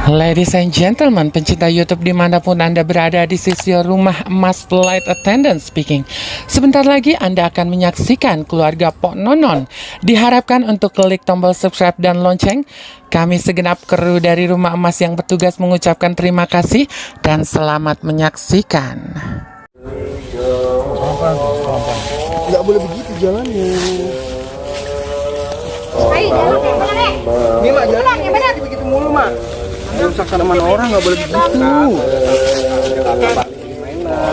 Ladies and gentlemen, pencinta YouTube dimanapun Anda berada, di sisi rumah emas flight attendant speaking. Sebentar lagi Anda akan menyaksikan keluarga Pok Nonon. Diharapkan untuk klik tombol subscribe dan lonceng. Kami segenap kru dari rumah emas yang bertugas mengucapkan terima kasih dan selamat menyaksikan. Nggak boleh begitu jalannya. Ayo jalan yang bener nih. Ini mak jalan yang bener. begitu mulu mak. Rusak tanaman orang nggak boleh begitu.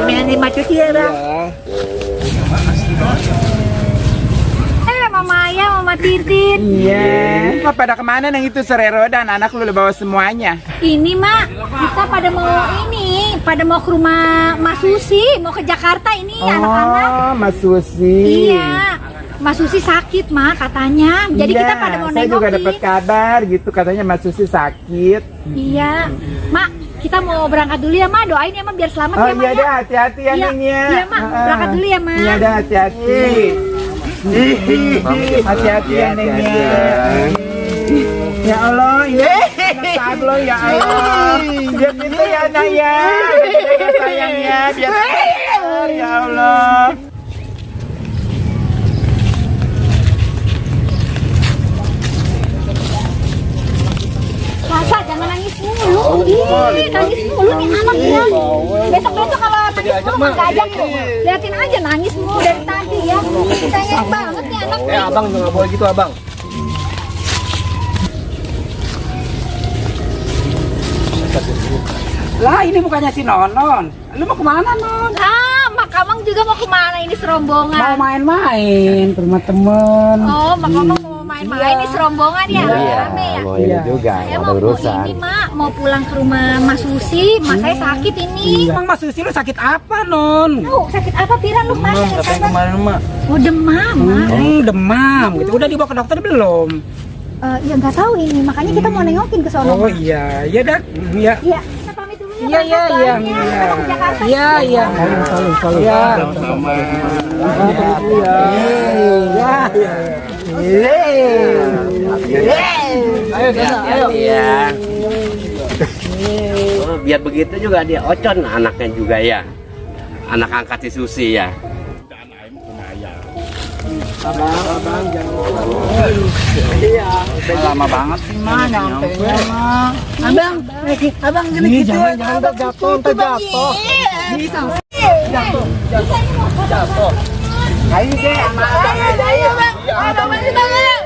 Ini yang dimacuci ya bang. Mama Ayah, Mama Titin. Iya. Lo pada kemana neng itu Serero dan anak lu bawa semuanya? Ini mak, kita pada mau ke rumah Mas Susi, mau ke Jakarta ini anak-anak. Oh, Mas Susi. Iya, Mas Susi sakit mak katanya. Jadi Iya, kita pada mau saya juga dapat nengokin. kabar gitu katanya Mas Susi sakit. Iya, mak kita mau berangkat dulu ya mak. Doain ya mak biar selamat Oh ya mak iya ya. deh, hati-hati ya Iya, neng ya. iya, Mak. Berangkat dulu ya, Mak. Iya deh, hati-hati. Hati-hati ya neng ya. Ya Allah, ya Allah ya Allah. Biar gitu ya anak ya. Jaga sayangnya, biar ya Allah. Masa jangan nangis mulu. Ih, nangis mulu nih anak ya. Besok-besok kalau nangis mulu nggak ajak tuh. Liatin aja nangis mulu dari tadi ya. Sayang banget nih anak. Abang juga nggak boleh gitu abang. Lah ini bukannya si Nonon. Lu mau kemana Non? Ah, Mak Kamang juga mau kemana ini Mau serombongan? main-main ke rumah temen. Oh, Mak Kamang mau main-main ini serombongan ya? Rame ya? Mau ini juga, Saya ada mau urusan. ini Mak, mau pulang ke rumah Mas Susi. Mas saya sakit ini. Emang Mas Susi lu sakit apa Non? Tahu sakit apa Piran lu Mas? Katanya kemarin mak. Oh demam Mak. Demam gitu. Udah dibawa ke dokter belum? Ya nggak tahu ini, makanya kita mau nengokin ke sono. Oh iya, iya dah. Iya. Iya, kita pamit dulu ya. Iya, iya, iya, Bang. iya. Kita mau ke Jakarta. Iya, iya. Saling. Iya. Sama. Ayo, iya. Oh, biar begitu juga dia Ocon anaknya juga ya. Anak angkat si Susi ya. Lama banget sih mah nyampenya mah. Abang gini gitu. Jangan jatuh, jatuh. Bisa. Ayo deh, sama abang aja ya. Abang masih banget.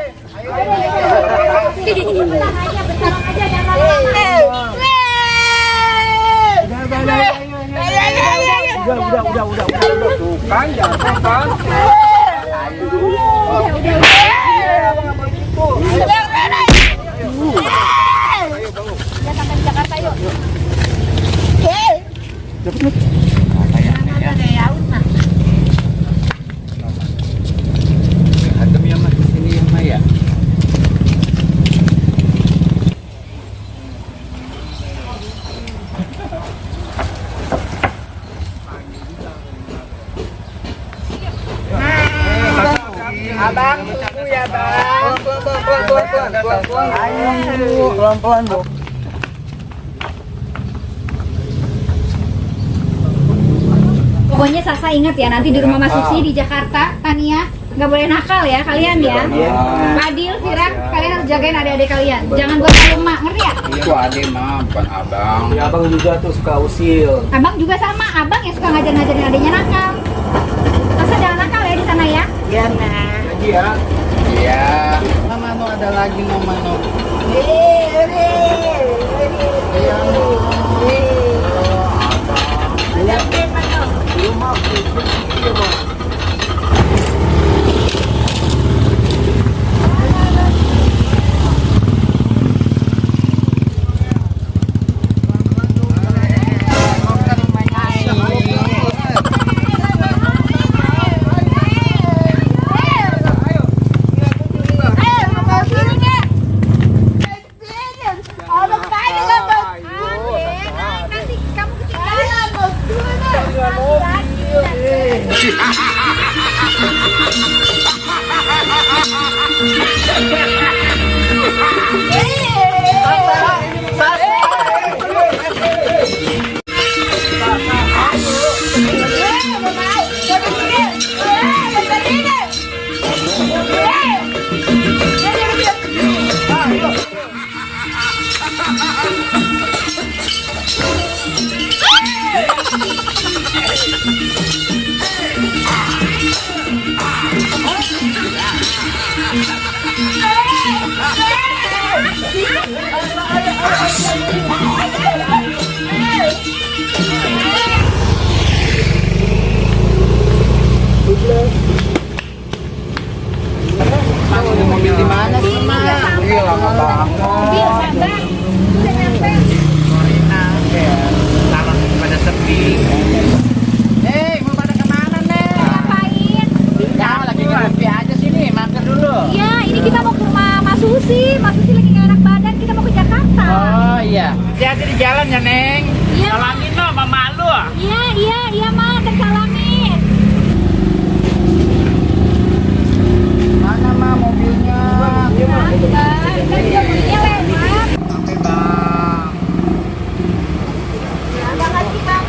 Pulang aja, bertarung aja, jangan lama-lama. Udah. Tuh kan jatuh kan. Ya sampai di Jakarta yuk. Adem ya mas di sini ya Maya. Abang tunggu ya bang. Pelan-pelan. Ayo, pelan-pelan bu. Pokoknya Sasa ingat ya, nanti di rumah Mas Susi di Jakarta, Tania nggak boleh nakal ya kalian ya. Adil, Fira, kalian harus jagain adik-adik kalian. Jangan buat malu mak, ngerti ya? Itu adek mah, bukan abang. Ya abang juga tuh suka usil. Abang juga sama, abang yang suka ngajar-ngajarin adiknya nakal. Sasa jangan nakal ya di sana ya. Iya nah. Lagi ya. Iya. Mama no ada lagi mama no. Nanti kamu ketinggalan. Sasa. Mas Susi lagi nggak enak badan, kita mau ke Jakarta. Oh iya. Hati-hati di jalan ya, Neng. Iya. Salamin lo sama mak lu. Iya, Ma, tersalamin. Mana mah mobilnya? Sabar, kan juga bunyinya lewat. Sampai bang. Ya, makasih, Bang.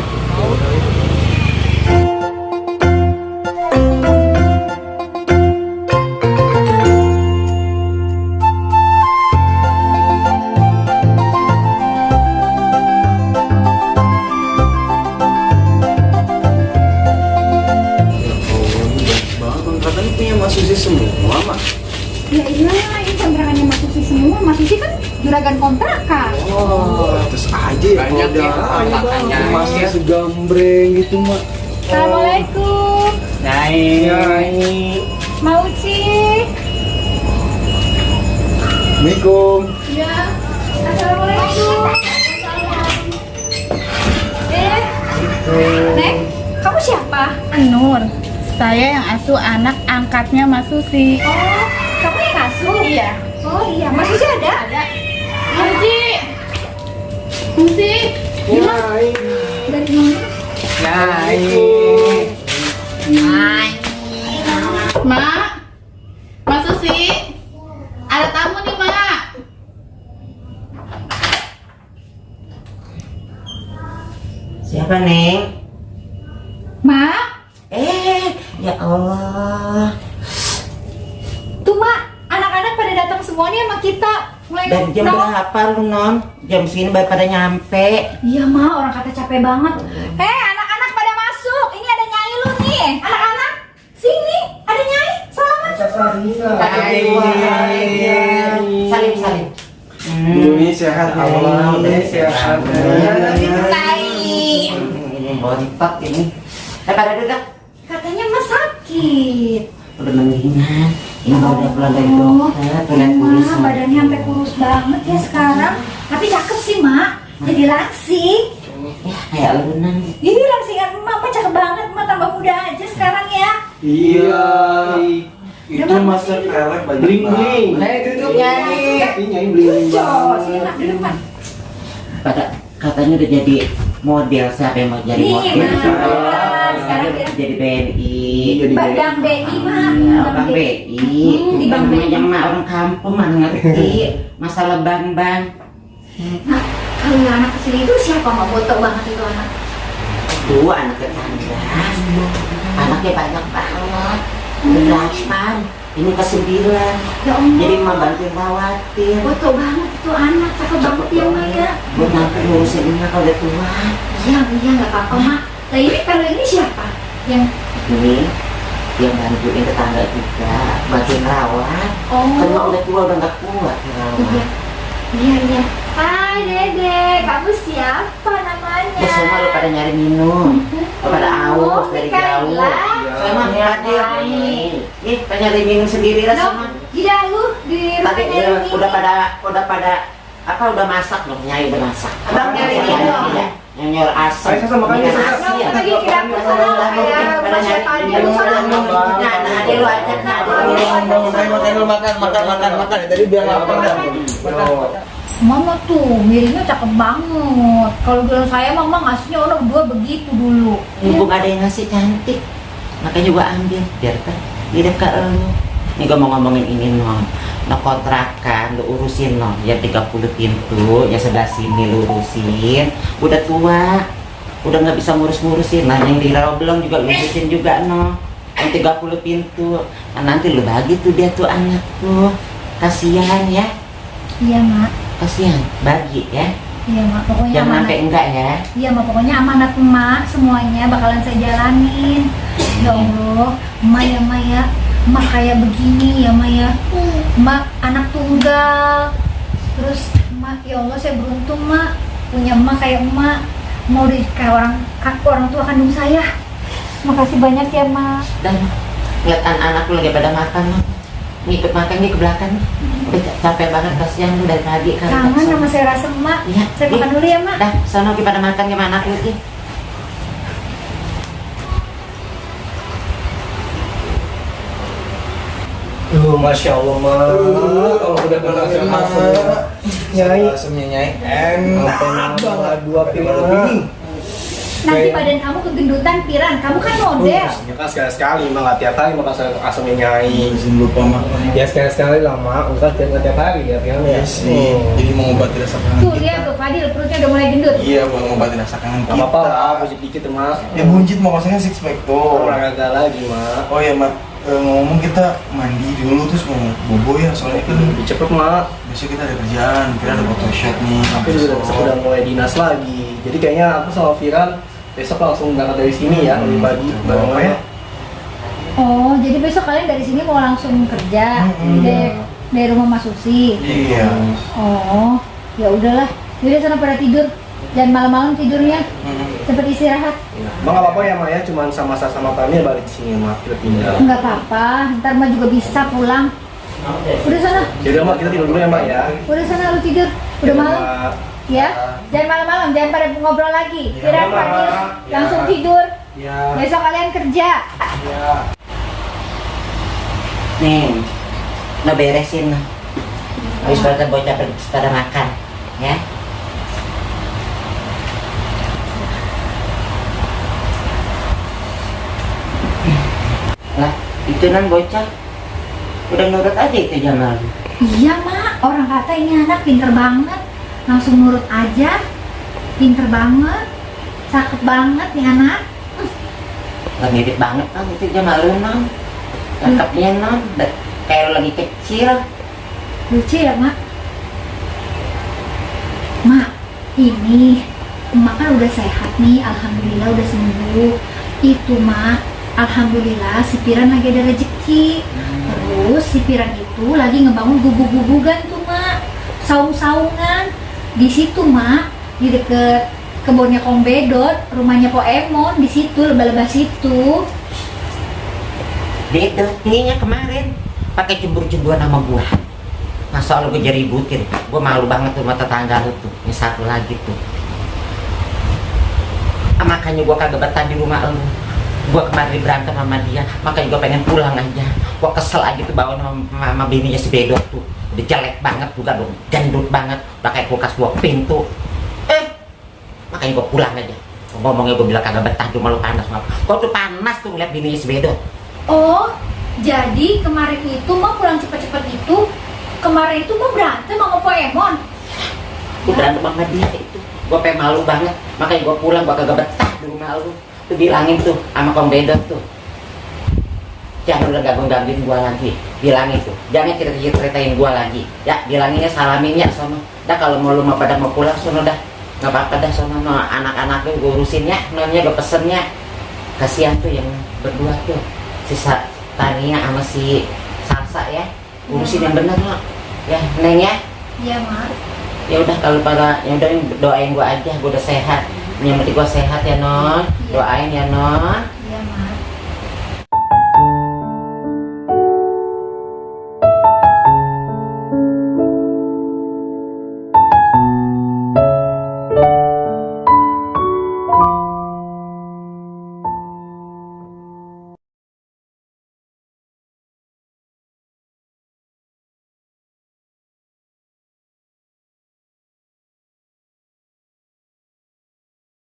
Bang, katanya punya Mas Susi semua, Mak. Ya iyalah, ini kontrakannya Mas Susi semua. Mas Susi kan juragan kontrakan. Oh, terus aja ya Banyak kalau ya dia kontrakannya. Masnya segambreng gitu, Mak. Assalamualaikum. Nyai. Mau sih? Assalamualaikum. Ya. Assalamualaikum. Neng, kamu siapa? Nur, saya yang asuh anak angkatnya Mas Susi. Oh, kamu yang asuh? Iya. Oh iya, Mas Susi ada? Ada. Susi. Susi. Nyai. Dari mana? Nyai. Mak. Mas Susi. Ada tamu nih, Mak. Siapa, Neng? Mak, Ya Allah. tuh Mak, anak-anak pada datang semuanya sama kita. Mulai Dari jam nongkrong. berapa lu, Non? Jam segini baru pada nyampe. Iya Mak, orang kata capek banget. Anak-anak pada masuk. Ini ada Nyai lu nih. Anak-anak, sini. Ada Nyai. Selamat. Salim, salim. Ini sehat, Allah. Ini sehat. Ini bontot ini. Pada duduk. Katanya Mas sakit. Udah mendingan. Ini baru pulang dari dokter. Tuh lihat Mak, tulisan. badannya sampai kurus banget ya sekarang. Tapi cakep sih Mak. Jadi langsing. Ya, kayak lu nang. Ini langsingan Mama cakep banget. Mak tambah muda aja sekarang ya. Iya. Udah, Itu Mak, master sini. pelek banyak. Bling-bling. Hei, duduk, Nyai. Ini Nyai bling-bling Jos, sini banget. Mak, duduk Mak. Pada katanya udah jadi model. Siapa yang mau jadi Nih, model? Mak. Sekarang dia Jadi BNI. Jadi Badang BI Mak. Ya, Bang BI. Di Bang Bukan BI. yang mah orang kampung mah ngerti masalah bang. Nah, kalau yang anak kecil itu siapa Mak? Foto banget itu anak. Dua anak tetangga. Anaknya banyak banget. 8. Ini ke-9. Ya Allah. Jadi mah bantuin rawatin. Foto banget itu anak. Cakep banget ya Mak ya. Buat nanti ngurusin ini kalau udah tua. Iya, nggak apa-apa Mak. Nah ini kalau ini siapa? Yang Ini yang bantuin tetangga juga. Bantuin rawat. Kan mah oh udah tua udah nggak kuat iya rawat. iya. Hai Dede, kamu siapa namanya? Ya semua lu pada nyari minum. Lu pada aus dari jauh. Sama hadir nih. Ih, pada nyari minum sendiri lah sama. Iya lu di Tadi rumahnya ini. udah pada apa udah masak dong, Nyai udah masak. Abang nyari minum. Iya, yang nyor asam. Ayo, sama makan, Ini kan Sasa. nasi ya. Lagi ke dapur sana, kayak Pada nyari Chef Adi, minum. lu sana. Nah, ada lu ajak, nah, ada lu. makan. Tadi biar lapar dah. Mama tuh miringnya cakep banget. Kalau dulu saya mama ngasihnya orang berdua begitu dulu. Mumpung ada yang ngasih cantik, makanya gua ambil biar kan di dekat lu. Nih gua mau ngomongin ini non. Nah kontrakan lu urusin non, yang 30 pintu, yang sebelah sini lu urusin. Udah tua, udah nggak bisa ngurus-ngurusin. Nah yang di rawa belum juga lu urusin juga non. Yang 30 pintu, nah, nanti lu bagi tuh dia tuh anak tuh. Kasihan ya, Iya mak, kasihan bagi ya. iya mak. Pokoknya Jangan amanat. sampai enggak ya. Iya mak, pokoknya amanat emak semuanya bakalan saya jalanin. Ya Allah, emak ya emak ya. Emak kayak begini ya emak ya. Emak anak tunggal. Terus emak ya Allah saya beruntung mak punya emak kayak emak. Mau di kayak orang tua kandung saya. Makasih banyak ya mak. Dan lihat anak-anak lu lagi pada makan lo, ngikut makan nih ke belakang. Udah capek banget, kasihan lu dari pagi kan. Kangen sama saya rasa emak. Iya. Saya makan dulu ya mak. Dah, sana lagi pada makan gimana anak lu sih? Masya Allah, Ma. Kalau udah berhasil Nyai. Asamnya Nyai. Enak banget. 2 piring lebih. Nanti badan kamu kegendutan, Piran. Kamu kan model. Ya kan sekali-sekali, Ma. Nggak tiap hari makan asamnya Nyai. Lupa mah. Ya sekali-sekali lah, Ma. Enggak tiap hari ya, Piran ya. Sih. Jadi mau ngobatin rasa kangen Tuh, lihat tuh, Fadil. Perutnya udah mulai gendut. Iya, buat ngobatin rasa kangen Gak apa-apa lah, buncit dikit Ma. Ya buncit mau maksudnya six pack tuh. Olahraga lagi, Ma. Oh ya, Mak. Ngomong kita mandi dulu terus mau bobo ya, soalnya kan Lebih cepet, Ma. besok kita ada kerjaan, kita ada photoshoot nih. Aku juga udah mulai dinas lagi. Jadi kayaknya aku sama Firan besok langsung berangkat dari sini ya, lebih pagi. Bawa ya? Oh, jadi besok kalian dari sini mau langsung kerja dari rumah Mas Susi. Iya. Oh, ya udahlah. Yaudah sana pada tidur. Jangan malam-malam tidurnya. Cepet istirahat. Ma nggak apa-apa ya, Ma ya, cuman sama Tami balik sini, Ma. Kita tinggal. Enggak apa-apa. Ntar mah juga bisa pulang. Udah sana. Jadi Ma, kita tidur dulu ya, Ma ya. Udah sana lu tidur. Udah malam. Ya. Jangan malam-malam. Jangan pada ngobrol lagi. Piran Fadil langsung tidur. Ya. Besok kalian kerja. Ya. Nih, beresin. Habis pada bocah pada makan, ya. Lah, itu nan bocah udah nurut aja itu Jamal. Iya, Mak. Orang kata ini anak pinter banget. Langsung nurut aja. Pinter banget. Cakep banget nih anak. Gak mirip banget kan itu Jamal lu non. Cakepnya non, kayak lu lagi kecil. Lucu ya, Mak? Mak, ini Mak kan udah sehat nih. Alhamdulillah udah sembuh. Itu, Mak, alhamdulillah si Piran lagi ada rezeki. Terus si Piran itu lagi ngebangun gubuk-gubugan tuh, Mak. Saung-saungan. Di situ, Mak, di deket kebunnya Kong Bedot, rumahnya Po Emon, di situ, lebah-lebah situ. Beda, ininya kemarin pakai jembur-jemburan sama gua. Masa lu gue jadi ributin, gua malu banget tuh sama tetangga lu tuh. Ini satu lagi tuh. Makanya gua kagak betah di rumah lu. Gua kemarin berantem sama dia, makanya gua pengen pulang aja. Gua kesel aja tuh bawa sama bininya si Bedot tuh. Udah jelek banget juga dong, gendut banget, pakai kulkas 2 pintu. Makanya gua pulang aja. Ngomongnya gua bilang kagak betah, cuma lu panas ngapa? Kok tuh panas tuh ngeliat bininya si Bedot. Oh, jadi kemarin itu Mak pulang cepet-cepet itu, kemarin itu Mak berantem sama Po Emon. Gua berantem sama dia itu. Gua pengen malu banget, makanya gua pulang, gua kagak betah di rumah lu. Tuh bilangin tuh sama Kong Bedot tuh. Jangan udah gangguin gua lagi. Bilangin tuh, jangan ceritain gua lagi. Ya, bilanginnya salaminnya sono. Dah kalau mau lu mau pada mau pulang sono dah. Nggak apa-apa dah sono, no, anak-anak lu gua urusin ya, nonnya gua pesennya. Kasihan tuh yang berdua tuh. Si Tania sama si Salsa ya. Urusin yang bener no. Ya, Neng ya. Iya, Mak. Ya udah kalau pada ya udah doain gua aja, gua udah sehat. Yang penting gua sehat ya non. Doain ya non.